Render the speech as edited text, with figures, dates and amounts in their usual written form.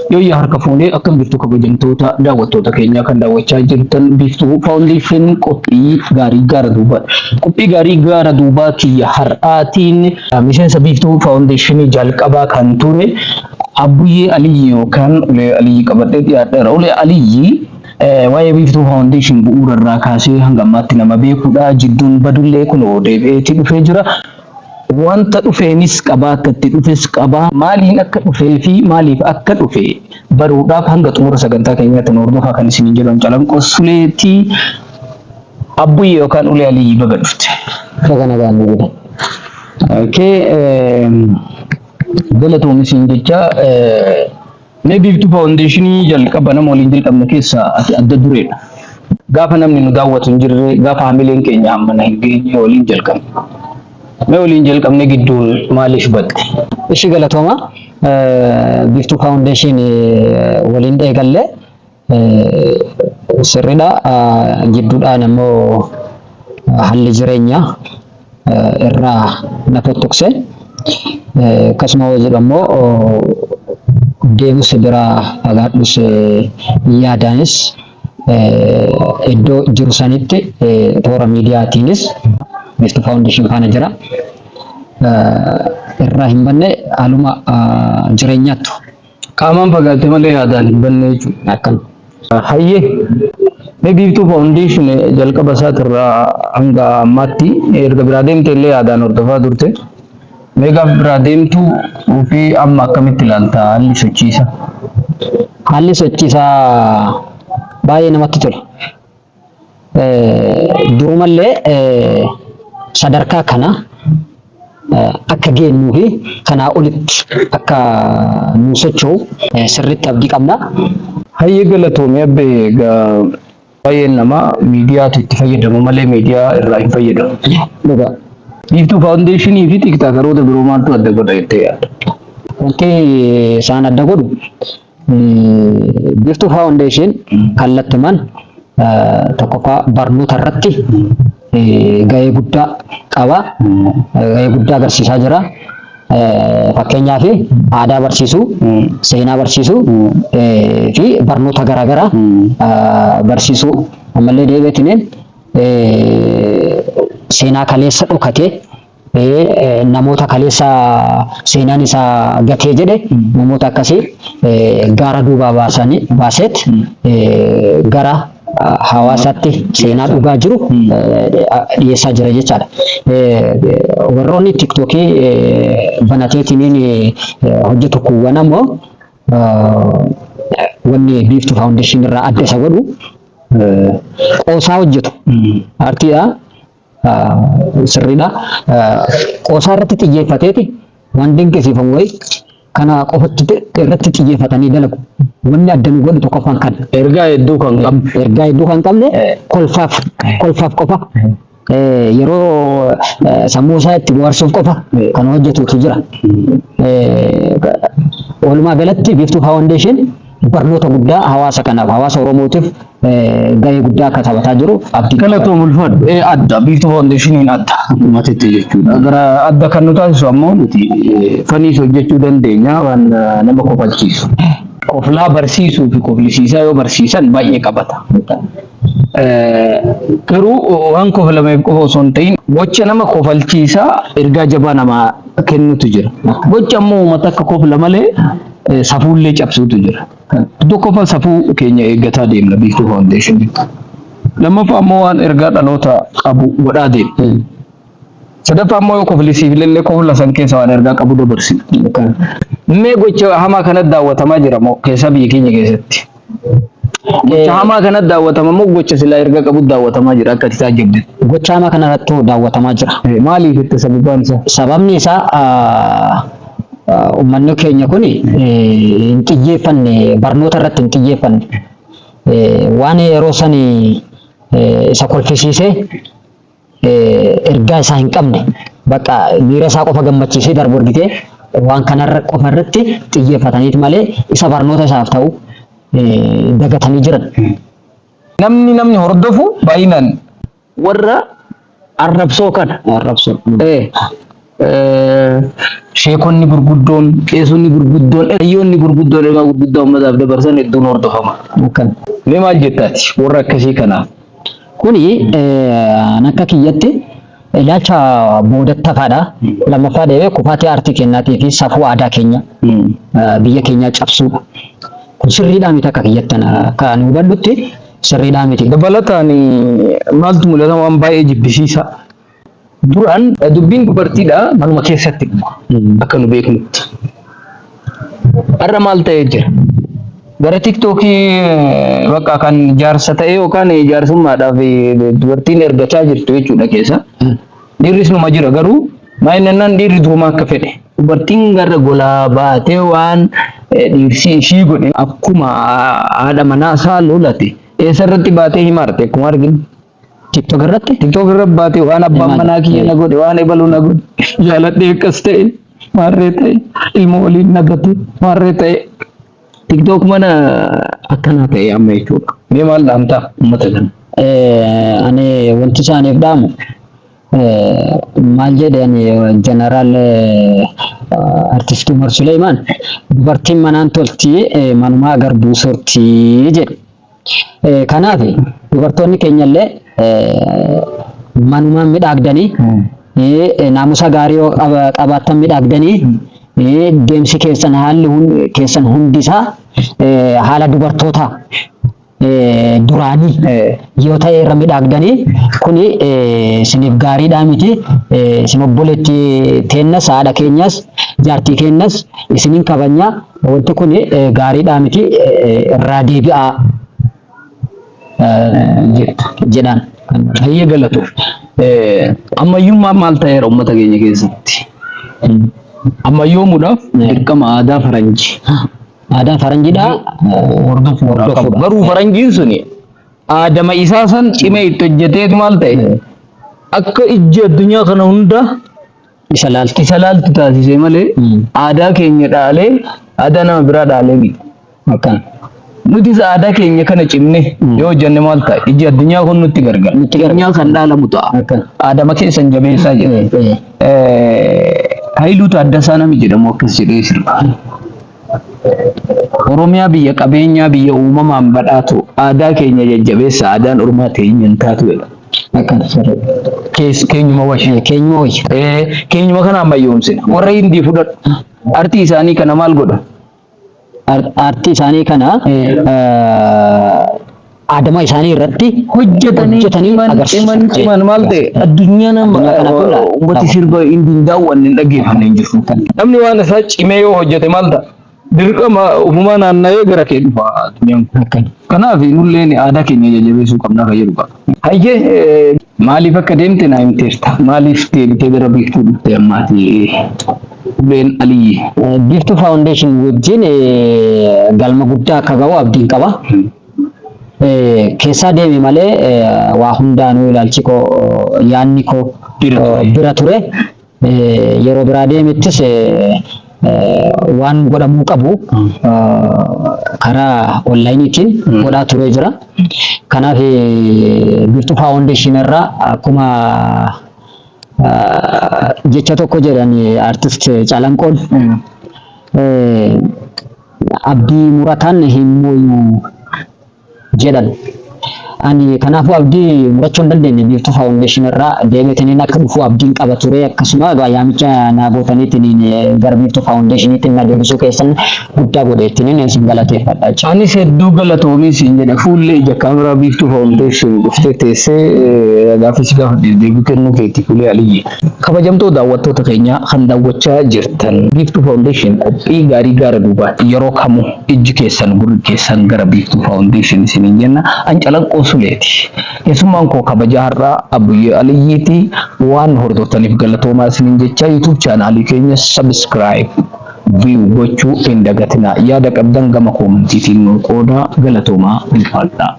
Yooyyaa harka fuunee akkam jirtu kabajamtoota daawwattoota keenyaa kan daawwachaa jirtan Biiftuu Foundation qophii gaarii gaara duubaadha. Qophii gaarii gaara duubaa kiyya har'aatiin miseensa Biiftuu Foundation jalqabaa kan ture Abbuyyee Aliyyi yookaan Ulee Aliyyi qabadhee dhiyaadheera. Ulee Aliyyi waa'ee Biiftuu Foundation bu'uura irraa kaasee hanga ammaatti nama beekudha. Jidduun badullee kunoo deebi'eeti dhufee jira. Wanta dhufeenis qaba, akka itti dhufes qaba. Maaliin akka dhufee fi maaliif akka dhufe baruudhaaf hanga xumura sagantaa keenyaatti nu hordofaa kan isiniin jedhu Calanqoo Suleetii Abbuyyee yookaan Ulee Aliyyi baga dhufte. Baga nagaan nu godhe. Okay, galatoomi siin jecha mee Biiftuu Faawundeeshinii jalqaba nama waliin jalqabne keessaa ati adda dureedha. Gaafa namni nu daawwatu hin jirre, gaafa hamileen keenya hammana hin geenye waliin jalqabne. Mee waliin jalqabne gidduun maaliif badde? Ishi galatooma. Biiftuu Foundation waliin eegalle sirriidha. Gidduudhaan immoo haalli jireenyaa irraa na fottoqse. Akkasuma hoo jedhu ammoo deemus biraa fagaadhus yaadaanis iddoo jiru sanitti toora miidiyaatiinis Biiftuu Foundation faana jira. Irraa hin banne haaluma jireenyaattu. Qaamaan fagaatte malee yaadaan hin banne jechuudha. Akkana. Hayyee. Mee Biiftuu Foundation jalqaba isaatirraa hanga ammaatti erga biraa deemte illee yaadaan hordofaa turte. Mee gaafa biraa deemtu fi amma akkamitti ilaalta haalli sochiisa? Haalli sochiisaa baay'ee namatti tola. Durumallee sadarkaa kana akka geennuu fi kanaa olitti akka nu socho'u sirriitti abdii qabna. Hayyee galatoomi Abbee egaa baay'een namaa miidiyaatu itti fayyadama malee miidiyaa irraa hin fayyadamu. Dhugaa. Biiftuu Faawundeeshinii fi tiktaakeroota biroo maaltu adda godha jettee yaadda? Wanti isaan adda godhu Biiftuu Foundation kallattumaan tokkoffaa barnoota irratti gahee guddaa qaba. Gahee guddaa agarsiisaa jira. Fakkeenyaaf aadaa barsiisuu, seenaa barsiisuu fi barnoota garaagaraa barsiisuu ammallee deebi'eetiniin seenaa kaleessa dhokatee namoota kaleessa seenaan isaa gatee jedhe namoota akkasii gaara duubaa baasanii baaseet gara hawaasaatti seenaa dhugaa jiru dhiyeessaa jira jechaadha. Warroonni tiktookii banateetiniin hojjetu kuuwwan ammoo wanni Biiftuu Foundation irraa adda isa godhu qoosaa hojjetu. Aartiidha. Sirriidha. Qoosaa irratti xiyyeeffateeti waan dinqisiifamu wayii kana qofatti irratti xiyyeeffatanii dalagu. Wanni adda nu godhu tokkoffaan kana. Ergaa hedduu kan qabne. Ergaa hedduu kan qabne kolfaaf kolfaaf qofa yeroo sammuu isaa itti bohaarsuuf qofa kan hojjetutu jira. Walumaa galatti Biiftuu Foundation barnoota guddaa hawaasa kanaaf hawaasa Oromootiif gahee guddaa akka taphataa jiru abdii qaba. Galatoom ulfaadhu. Ee adda Biiftuu Foundeeshiniin adda akkuma jetti jechuudha. Gara adda kan nu taasisu ammoo nuti faniis hojjechuu dandeenya waan nama kofalchiisu. Koflaa barsiisuu fi koflisiisaa yoo barsiisan baay'ee qabata. Garuu waan koflameef qofa osoo hin ta'in gocha nama kofalchiisaa ergaa jabaa namaa kennutu jira. Gocha ammoo uummata akka kofla malee safuullee cabsuutu jira. Tokkoffaa safuu keenya eeggataa deemna Biiftuu Foundation. Lammaffaa ammoo waan ergaa dhaloota qabu godhaa deemna. Sadaffaa ammoo yoo koflisiifnellee kofla san keessa waan ergaa qabu dabarsina. Mee gocha hamaa kanatti daawwatamaa jira moo keessaa biyya keenya keessatti? Gocha hamaa kanatti daawwatama moo gocha silaa ergaa qabu daawwatamaa jira akka ati taajjabdetti? Gocha hamaa kanarratti daawwatamaa jira. Maaliif itti sababaan isaa? Sababni isaa uummanni keenya kun hin xiyyeeffanne, barnoota irratti hin xiyyeeffanne. Waan yeroo sani isa kolfisiisee ergaa isaa hin qabne bakka miira isaa qofa gammachiisee darbu argitee waan kanarra qofa irratti xiyyeeffataniit malee isa barnoota isaaf ta'u dagatanii jiran. Namni namni hordofu baay'inaan warra arrabsoo kana. Arrabsoo. Sheekonni gurguddoon, qeesonni gurguddoon, hayyoonni gurguddoon ergaa gurguddaa uummataaf dabarsan hedduun hordofama. Akkan. Mee maal jettaati warra akkasii kanaaf? Kuni akka kiyyatti ilaalcha boodattafaadha. Lammaffaa deebi'ee kufaatii aartii keenyaatii fi safuu aadaa keenya biyya keenyaa cabsuudha. Kun sirriidhaa miti akka kiyyatti, akka ani hubadhutti sirriidhaa miti. Dabalataan maaltu mul'ata? Waan baay'ee jibbisiisaa. Duraan dubbiin dubartiidha manuma keessatti dhuma akka nu beeknutti. Har'a maal ta'ee jira? Gara TikTokii bakka kan jaarsa ta'ee yookaan jaarsummaadhaaf dubartiin ergachaa jirtu jechuudha keessa. Dhiirris numa jira, garuu maal dhiirri durumaa akka fedhe. Dubartiin gara golaa baatee waan dhiirsi ishii godhe akkuma haadha manaa isaa lolate eessarratti baatee himaarte akkuma arginu. TikTok irratti? TikTok irra baatee waan abbaan manaa kiyya na godhe, waan ebaluu na godhe, jaaladhee akkas ta'e, maarree ta'e, ilma waliin na gate, maarree ta'e. TikTok mana akkanaa ta'e amma jechuudha. Mee maal dhaamtaa uummata kana? Ani wanti isaaniif dhaamu, maal jedhe, ani jeneraal artist Umar Suleeman, "Dubartiin manaan tolti, manumaa garbuu sortii" jedhe. Kanaaf dubartoonni keenyallee manumaan midhaagdanii, naamusa gaarii yoo qabaattan midhaagdanii, deemsi keessan, haalli keessan hundisaa haala dubartoota duraanii yoo ta'e irra midhaagdanii, kuni isiniif gaariidhaa miti. Isin obboleetti teennas, haadha keenyas, jaartii keenyas isiniin kabajnaa, wanti kun gaariidhaa miti, irraa deebi'aa jedhaan. Hayyee, galatu. Ammayyummaan maal ta'eera uummata keenya keessatti? Ammayyoomuudhaaf dirqama aadaa faranjii Aadaa faranjiidhaa hordofuudhaaf qabu. Garuu faranjiin suni aadama isaa san cimee itti hojjeteetu maal ta'e? Akka ijji addunyaa kana hunda isa laalti. Isa laaltu taasise malee aadaa keenya dhaalee, aadaa nama biraa dhaalee miti. Akkan. Nutis aadaa keenya kana cimne yoo hojjenne maal ta'a? Ijji addunyaa kun nutti gargara. Nutti gargara. Addunyaa kan dhaalamu ta'a. Akkan. Aadama keessan jabeessaa jedha. Haayiluu Taaddasaa nami jedhamu akkas jedhee sirba. "Oromiyaa biyya qabeenyaa, biyya uumamaan badhaatu, aadaa keenya jajjabeessa, aadaan ormaa teenya hin taatu" jedha. Akkan. Keenyuma wayya. Keenyuma wayya. Keenyuma kana ammayyoomsina. Warra Hindii fudhadhu. Artii isaanii kana maal godha? Aartii isaanii kana aadama isaanii irratti hojjetanii hojjetanii ciman agarsiisan. Ciman ciman maal ta'e, addunyaa nama Addunyaa kana fuula uummati sirba Hindiin daawwanne hin dhaggeeffanne hin jiru. Namni waan isaa cimee yoo hojjete maal ta'a? Dirqama ofumaa naanna'ee gara kee dhufa addunyaan kun. Akkan. Kanaaf nulleen aadaa keenya jajjabeessuu qabna kan jedhu qaba. Hayyee, maaliif akka deemte naa himteerta? Maaliif deebitee gara Biiftuu dhufte ammaati? Uleen Aliyyi. Biiftuu Foundation wajjin galma guddaa akka ga'u abdiin qaba. Keessaa deeme malee waa hundaanuu ilaalchi koo, yaadni koo bira ture. Bira ture. Yeroo biraa deemettis waan godhamuu qabu karaa onlineiitiin godhaa turee jira. Kanaaf Biiftuu Foundation irraa akkuma jecha tokko jedhan artist Calanqoon, "Abdii murataan hin mooyu" jedhan. Ani kanaafuu abdii murachuu hin dandeenye. Biiftuu Foundation irraa deebi'atanii akka dhufu abdiin qaba ture, akkasuma yaamicha naa gootaniitiin gara Biiftuu Foundationiitti na deebisuu keessan guddaa godheettiniin isin galateeffadha jechuudha. Anis hedduu galatoomii siin jedha. Fuullee ija kaameraa Biiftuu Foundation dhuftee teessee gaaffii si gaafadhe deebii kennuu keetiif, Ulee Aliyyi. Kabajamtoota daawwattoota keenyaa kan daawwachaa jirtan Biiftuu Foundation qophii gaarii gaara duubaatti, yeroo kamuu ijji keessan gurri keessan gara Biiftuu Foundation isiniin jenna. An Calanqoo Suleeti. Keessummaan koo kabajaa har'aa Abuyyee Aliyyiiti. Waan hordoftaniif galatoomaa isiniin jecha, YouTube channelii keenya subscribe, view gochuu hin dagatinaa. Yaada qabdan gama commentiitiin nuu qoodaa. Galatoomaa, ulfaadhaa.